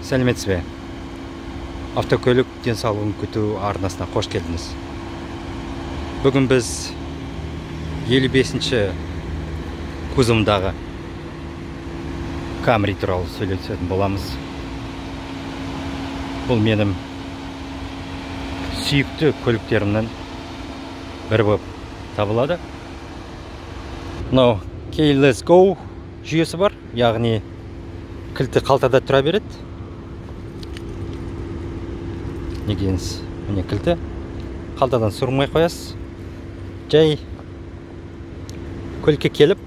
Сәлеметсіз бе? Автокөлік денсаулығын күту арнасына қош келдіңіз. Бүгін біз 55-ші кузовындағы Camry туралы сөйлесетін боламыз. Бұл менің сүйікті көліктерімнің бірі болып табылады. Мынау Keyless Go жүйесі бар, яғни кілті қалтада тұра береді. Негеңіз, міне кілті қалтадан суырмай қоясыз. Жай көлікке келіп,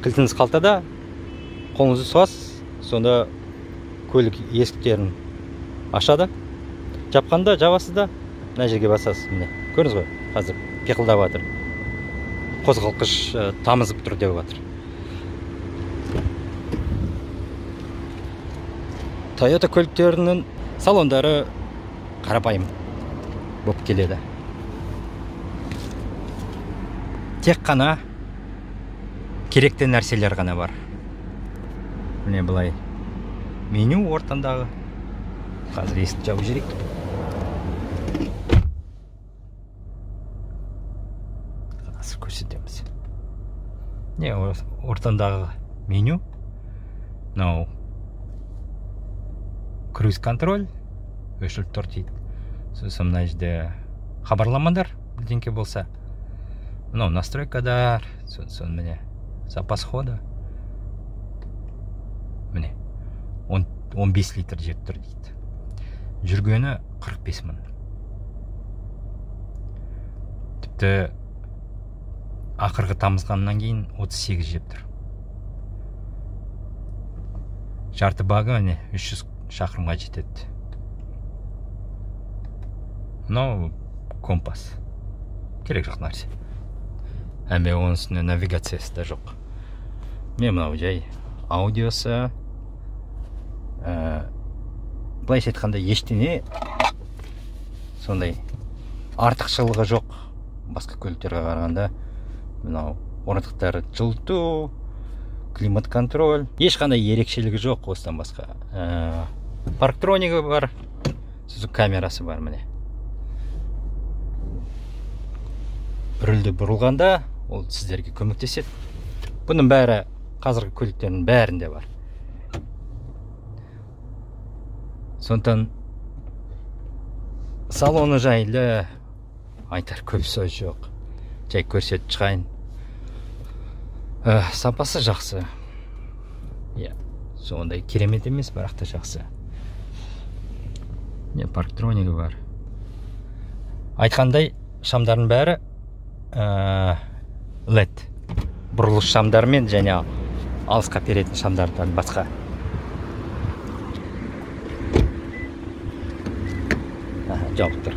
кілтіңіз қалтада, қолыңызды сұғасыз, сонда көлік есіктерін ашады. Жапқанда жабасыз да, мына жерге басасыз. Міне, көрдіңіз ғой, қазір пиқылдап жатыр. Қозғалтқыш тамызып тұр деп жатыр. Toyota көліктерінің салондары қарапайым болып келеді. Тек қана керекті нәрселер ғана бар. Міне былай меню ортандағы. Қазір есікті жауып жіберейік. Қазір көрсетеміз. Не ортандағы меню. Мынау круиз контроль өшіріп тұр дейді. Сосын мына жерде хабарламалар бірдеңке болса. Мынау настройкадар, сосын міне запас хода. Міне 15 литр жеп тұр дейді. Жүргені 45 мың. Тіпті ақырғы тамызғаннан кейін 38 жеп тұр. Жарты багы міне 300 шақырымға жетеді. Мынау компас. Керек жоқ нәрсе. Әме оның үстіне навигациясы да жоқ. Мен мынау жай аудиосы. Былайша айтқанда ештеңе сондай артықшылығы жоқ. Басқа көліктерге қарағанда мынау орындықтар жылыту, климат контроль, ешқандай ерекшелігі жоқ осыдан басқа. Парктронигі бар, сосын камерасы бар міне. Рульді бұрылғанда ол сіздерге көмектеседі. Бұның бәрі қазіргі көліктердің бәрінде бар. Сондықтан салоны жайлы айтар көп сөз жоқ. Жай көрсетіп шығайын. Сапасы жақсы. Иә, сондай керемет емес, бірақ та жақсы. Не парктронигі бар. Айтқандай, шамдардың бәрі LED. Бұрылыс шамдармен және алысқа беретін шамдардан басқа. Жауып тұр.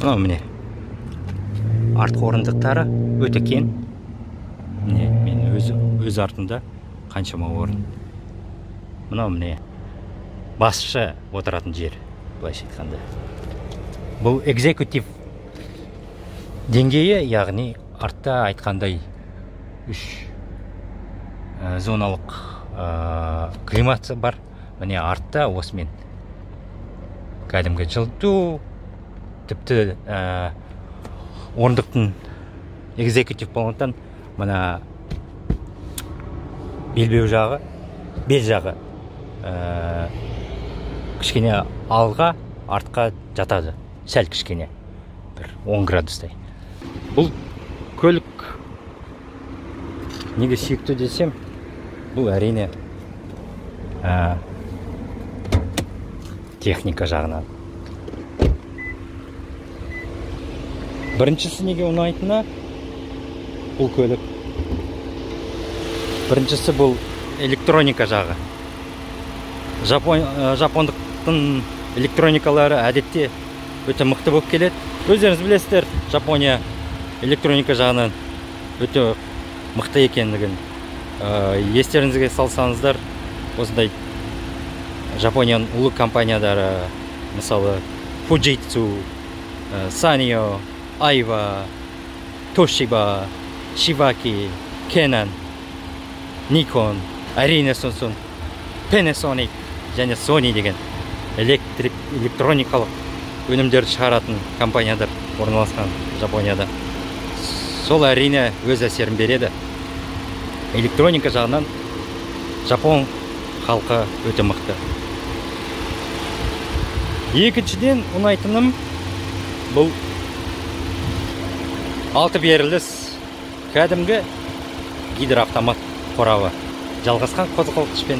Мынау міне артқы орындықтары өте кең. Міне мен өз артымда қаншама орын. Мынау міне басшы отыратын жер, былайша айтқанда. Бұл экзекутив деңгейі, яғни артта айтқандай 3 зоналық климат бар. Міне артта осымен кәдімгі жылыту, тіпті орындықтың экзекутив болғандықтан мына белбеу жағы, бел жағы кішкене алға, артқа жатады. Сәл кішкене, бір 10 градустай. Бұл көлік неге сүйікті десем, бұл әрине техника жағынан. Біріншісі неге ұнайтыны бұл көлік. Біріншісі бұл электроника жағы. Жапондықтың электроникалары әдетте өте мықты болып келеді. Өздеріңіз білесіздер, Жапония электроника жағынан өте мықты екендігін. Естеріңізге салсаңыздар, осындай Жапонияның ұлы компаниялары, мысалы Fujitsu, Sanyo, Aiwa, Toshiba, Shibaki, Canon, Nikon, әрине сосын Panasonic және Sony деген электроникалық өнімдерді шығаратын компаниялар орналасқан Жапонияда. Сол әрине өз әсерін береді. Электроника жағынан жапон халқы өте мықты. Екіншіден ұнайтыным бұл 6 беріліс кәдімгі гидроавтомат қорабы. Жалғасқан қозғалтқышпен.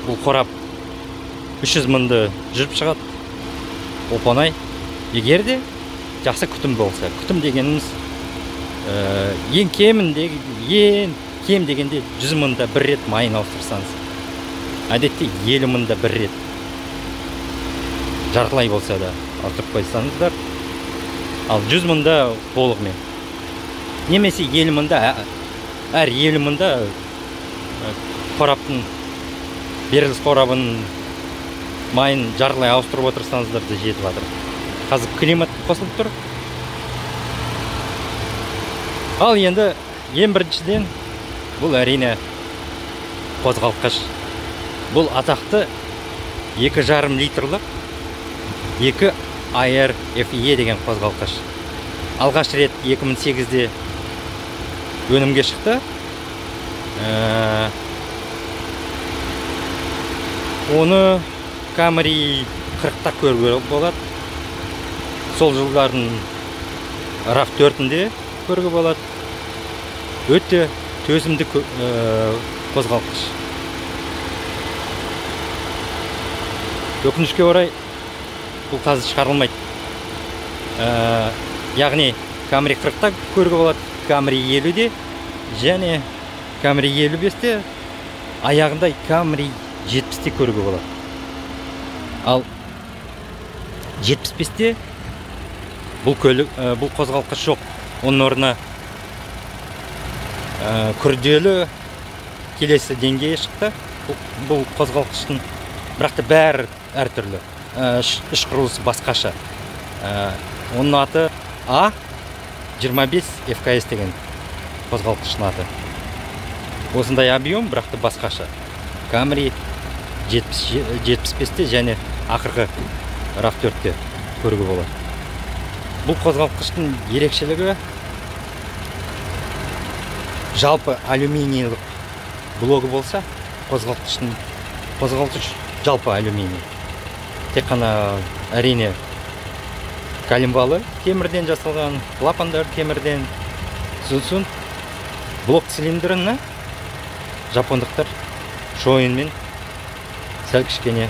Бұл қорап 300 мыңды жүріп шығады. Оп-оңай. Егер де жақсы күтім болса. Күтім дегеніміз ең кем дегенде 100 мыңда бір рет майын ауыстырсаңыз. Әдетте 50 мыңда бір рет жартылай болса да ауыстырып қойсаңыздар. Ал 100 мыңда толығымен. Немесе 50 мыңда, әр 50 мыңда қораптың, беріліс қорабының майын жартылай ауыстырып отырсаңыздар да жетіп жатыр. Қазір климат қосылып тұр. Ал енді ең біріншіден бұл әрине қозғалтқыш. Бұл атақты 2,5 литрлік 2 ARFE деген қозғалтқыш. Алғаш рет 2008-де өнімге шықты. Оны Camry 40-та көруге болады. Сол жылдардың RAV4-інде көруге болады. Өте төзімді қозғалтқыш. Өкінішке орай бұл қазір шығарылмайды. Яғни Camry 40-та көруге болады, Camry 50-де және Camry 55-те, аяғында Camry 70-те көруге болады. Ал 75-те бұл көлік, бұл қозғалтқыш жоқ. Оның орнына күрделі келесі деңгейі шықты бұл қозғалтқыштың. Бірақ та бәрі әртүрлі. Іш құрылысы басқаша. Оның аты A25 FKS деген қозғалтқыштың аты. Осындай объем, бірақ та басқаша. Camry 75-те және ақырғы RAV4-те көруге болады. Бұл қозғалтқыштың ерекшелігі жалпы алюминийлік блогы болса, қозғалтқыш жалпы алюминий. Тек қана әрине калимбалы темірден жасалған, клапандар темірден. Сосын блок цилиндріне жапондықтар шойынмен сәл кішкене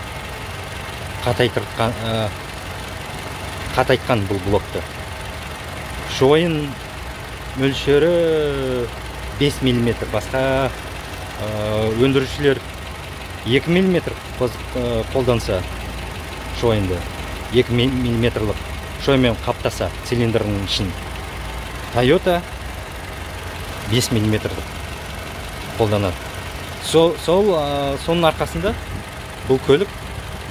қатайтқан бұл блокты. Шойын мөлшері 5 мм, басқа өндірушілер 2 мм қолданса шойынды, 2 мм-лік шойынмен қаптаса цилиндрінің ішін, Toyota 5 мм-лік қолданады. Соның арқасында бұл көлік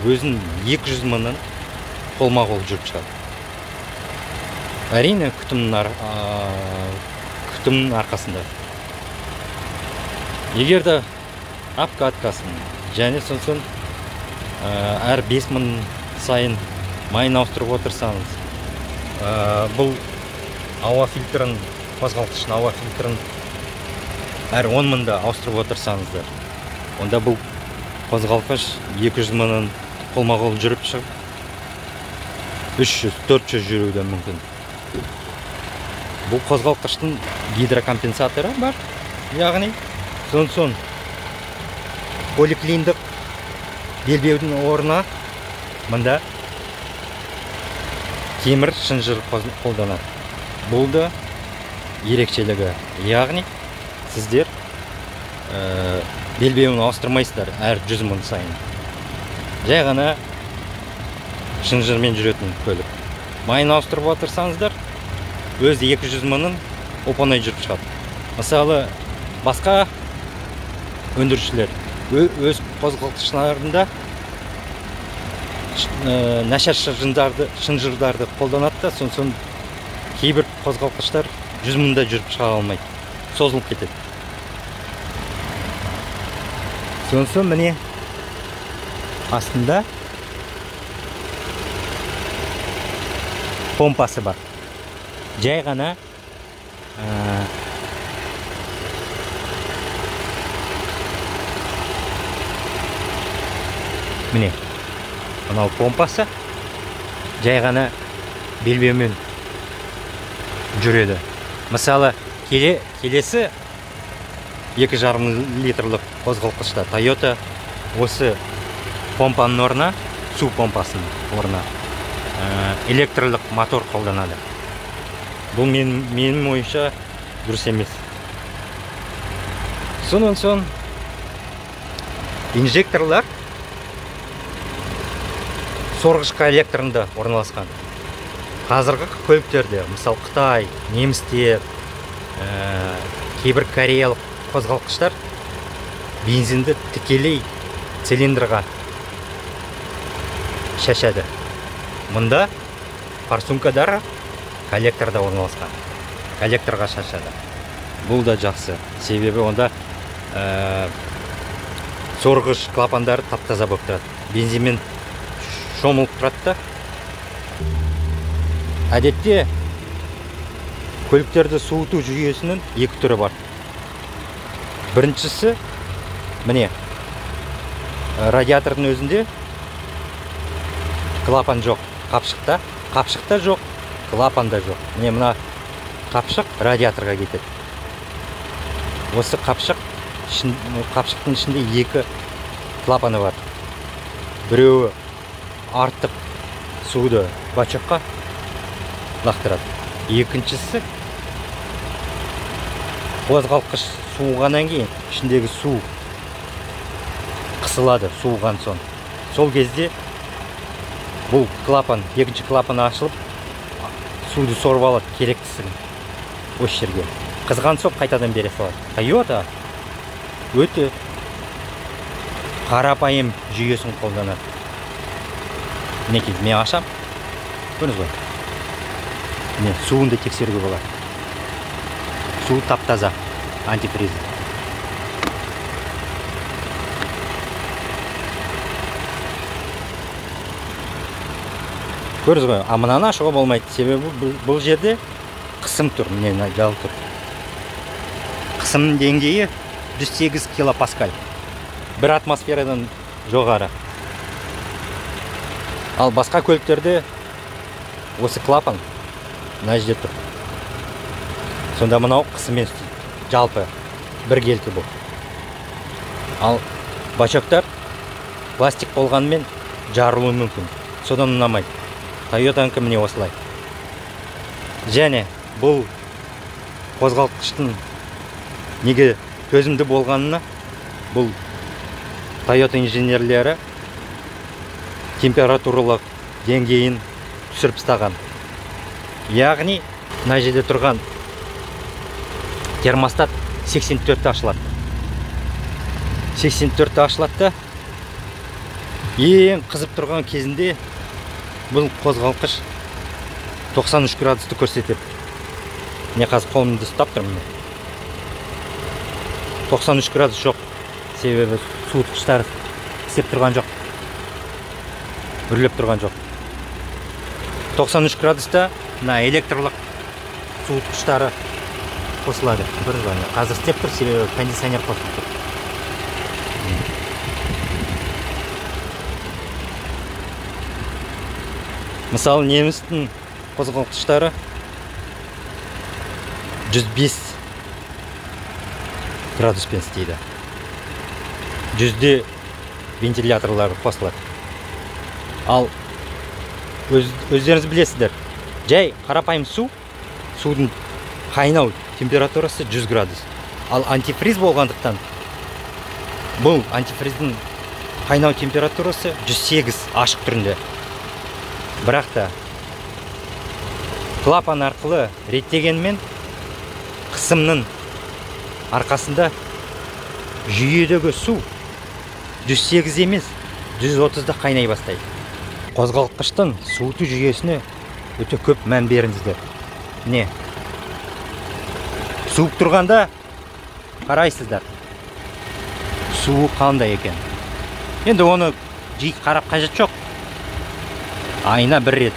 өзін 200 мыңнан қолма-қол жүріп шығады. Әрине күтімнің арқасында. Егер де обкаткасын және сосын әр 5 мың сайын майын ауыстырып отырсаңыз, бұл ауа фильтрін, қозғалтқыштың ауа фильтрін әр 10 мыңда ауыстырып отырсаңыздар, онда бұл қозғалтқыш 200 мыңын қолма-қол жүріп шығып 300-400 жүруі де мүмкін. Бұл қозғалтқыштың гидрокомпенсаторы бар, яғни сосын поликлиндік белбеудің орнына мында темір шынжыр қолданады. Бұл да ерекшелігі, яғни сіздер белбеуін ауыстырмайсыздар әр 100 мың сайын. Жай ғана шынжырмен жүретін көлік. Майын ауыстырып отырсаңыздар, өз 200 мыңын оп-оңай жүріп шығады. Мысалы, басқа өндірушілер өз қозғалтқыштарында нашар шынжырларды қолданады да, сосын Кейбір қозғалтқыштар 100 мыңда жүріп шыға алмайды, созылып кетеді. Сонысы міне астында помпасы бар. Жай ғана міне мынау помпасы жай ғана белбеумен жүреді. Мысалы, келесі 2,5 литрлік қозғалтқышта Toyota осы помпаның орнына, су помпасының орнына электрлік мотор қолданады. Бұл менің ойымша дұрыс емес. Сонан соң инжекторлар сорғыш коллекторында орналасқан. Қазіргі көліктерде, мысалы Қытай, немістер, кейбір кореялық қозғалтқыштар бензинді тікелей цилиндрға шашады. Мұнда форсункадар коллекторда орналасқан. Коллекторға шашады. Бұл да жақсы. Себебі онда сорғыш клапандары тап-таза болып тұрады. Бензинмен шомылып тұрады да. Әдетте көліктерді суыту жүйесінің екі түрі бар. Біріншісі міне радиатордың өзінде клапан жоқ, қапшықта жоқ, клапан да жоқ. Міне мына қапшық радиаторға кетеді. Осы қапшықтың ішінде екі клапаны бар. Біреуі артық суды бачокқа лақтырады. Екіншісі қозғалтқыш суығаннан кейін ішіндегі су қысылады суыған соң. Сол кезде бұл клапан, екінші клапан ашылып, суды сорып алады керектісін осы жерге. Қызған соң қайтадан бере салады. Toyota өте қарапайым жүйесін қолданады. Мінекей, мен ашам. Көрдіңіз ғой? Міне, суын да тексеруге болады. Су тап-таза, антифриз. Көрдіңіз ғой? А мынаны ашуға болмайды. Себебі бұл жерде қысым тұр. Міне, мына жалып тұр. Қысымның деңгейі 108 килопаскаль. Бір атмосферадан жоғары. Ал басқа көліктерде осы клапан мына жерде тұр. Сонда мынау қысыммен жалпы біркелкі бұл. Ал бачоктар пластик болғанымен жарылуы мүмкін. Содан ұнамайды. Тойотанікі міне осылай. Және бұл қозғалтқыштың неге төзімді болғанына бұл Toyota инженерлері температуралық деңгейін түсіріп тастаған. Яғни мына жерде тұрған термостат 84-те ашылады. 84-те ашылады да, ең қызып тұрған кезінде бұл қозғалтқыш 93 градусты көрсетеді. Міне қазір қолымды ұстап тұрмын. 93 градус жоқ. Себебі суытқыштар істеп тұрған жоқ. Үрлеп тұрған жоқ. 93 градуста мына электрлік суытқыштары қосылады. Көрдіңіз ба? Қазір істеп тұр, себебі кондиционер қосылып тұр. Мысалы, немістің қозғалтқыштары 105 градуспен істейді. 100-де вентиляторлары қосылады. Ал өздеріңіз білесіздер, жай қарапайым су, судың қайнау температурасы 100 градус. Ал антифриз болғандықтан бұл антифриздің қайнау температурасы 108 ашық түрінде. Бірақ та клапан арқылы реттегенмен қысымның арқасында жүйедегі су 108 емес 130-да қайнай бастайды. Қозғалтқыштың суыту жүйесіне өте көп мән беріңіздер. Міне, суып тұрғанда қарайсыздар, суы қандай екен. Енді оны жиі қарап қажет жоқ. Айына бір рет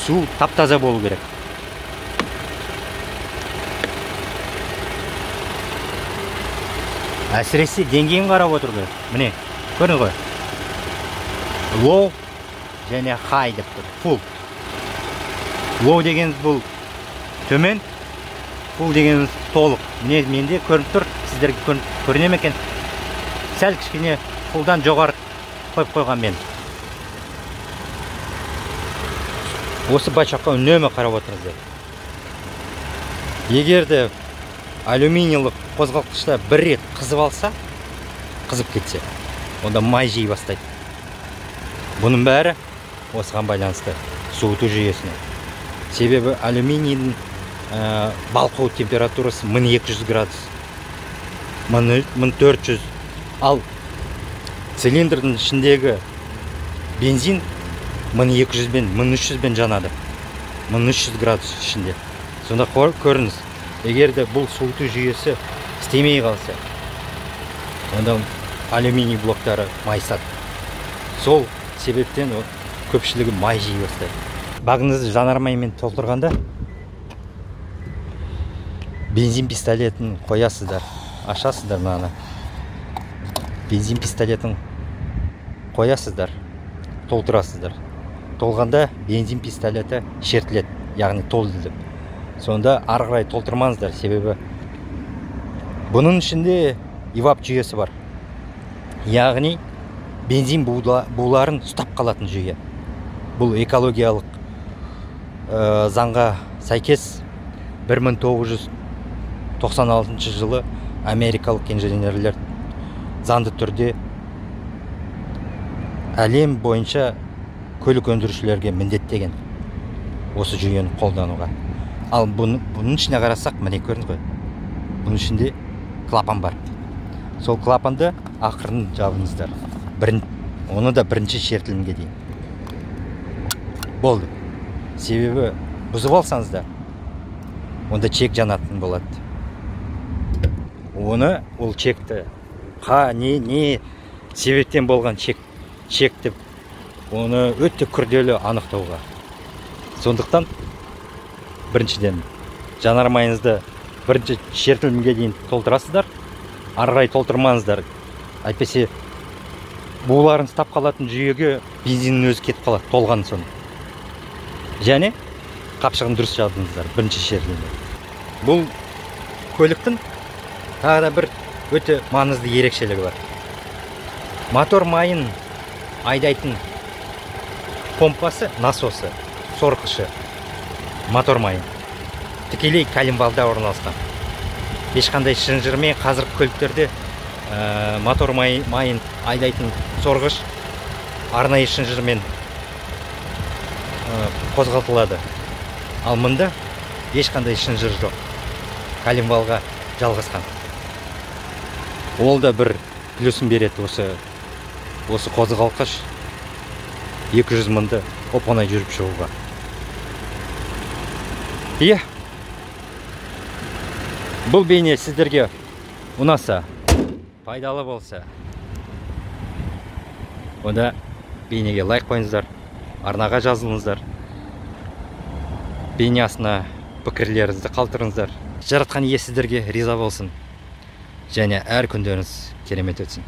су тап-таза болу керек. Әсіресе деңгейін қарап отыру керек. Міне, көрдіңіз ғой. Low және high деп тұр. Full. Low дегеніміз бұл төмен, full дегеніміз толық. Міне, менде көрініп тұр, сіздерге көріне ме екен? Сәл кішкене fullдан жоғары қойып қойған мен. Осы бачокқа үнемі қарап отырыңыздар. Егер де алюминийлік қозғалтқышта бір рет қызып алса, қызып кетсе, онда май жей бастайды. Бұның бәрі осыған байланысты, суыту жүйесіне. Себебі алюминийдің балқу температурасы 1200 градус, 1400. Ал цилиндрдің ішіндегі бензин 1200 бен 1300 бен жанады. 1300 градус ішінде. Сонда көріңіз, егер де бұл суыту жүйесі істемей қалса, онда алюминий блоктары майысады. Сол себептен көпшілігі май жей бастайды. Багыңызды жанармаймен толтырғанда бензин пистолетін қоясыздар, ашасыздар мынаны. Бензин пистолетін қоясыздар, толтырасыздар. Толғанда бензин пистолеті шертіледі, яғни толды деп. Сонда ары қарай толтырмаңыздар, себебі бұның ішінде ивап жүйесі бар. Яғни бензин буларын ұстап қалатын жүйе. Бұл экологиялық заңға сәйкес 1996 жылы америкалық инженерлер заңды түрде әлем бойынша көлік өндірушілерге міндеттеген осы жүйені қолдануға. Ал бұның ішіне қарасақ, міне көрдіңіз ғой, бұның ішінде клапан бар. Сол клапанды ақырын жабыңыздар. Оны да бірінші шертілімге дейін. Болды. Себебі бұзып алсаңыздар, онда чек жанатын болады. Оны, ол чекті, не себептен болған чек деп, оны өте күрделі анықтауға. Сондықтан біріншіден жанармайыңызды бірінші шертілімге дейін толтырасыздар, ары қарай толтырмаңыздар. Әйтпесе буларын ұстап қалатын жүйеге бензиннің өзі кетіп қалады толған соң. Және қапшығын дұрыс жабдыңыздар бірінші шертілімде. Бұл көліктің тағы да бір өте маңызды ерекшелігі бар. Мотор майын айдайтын помпасы, насосы, сорғышы мотор майын тікелей коленвалда орналасқан. Ешқандай шынжырмен қазіргі көліктерде мотор майын айдайтын сорғыш арнайы шынжырмен қозғалтылады. Ал мұнда ешқандай шынжыр жоқ, коленвалға жалғасқан. Ол да бір плюсын береді. Осы қозғалтқыш 200 мыңды оп-оңай жүріп шығуға. Иә, бұл бейне сіздерге ұнаса, пайдалы болса, онда бейнеге лайк қойыңыздар, арнаға жазылыңыздар, бейне астына пікірлеріңізді қалдырыңыздар. Жаратқан ие сіздерге риза болсын және әр күндеріңіз керемет өтсін.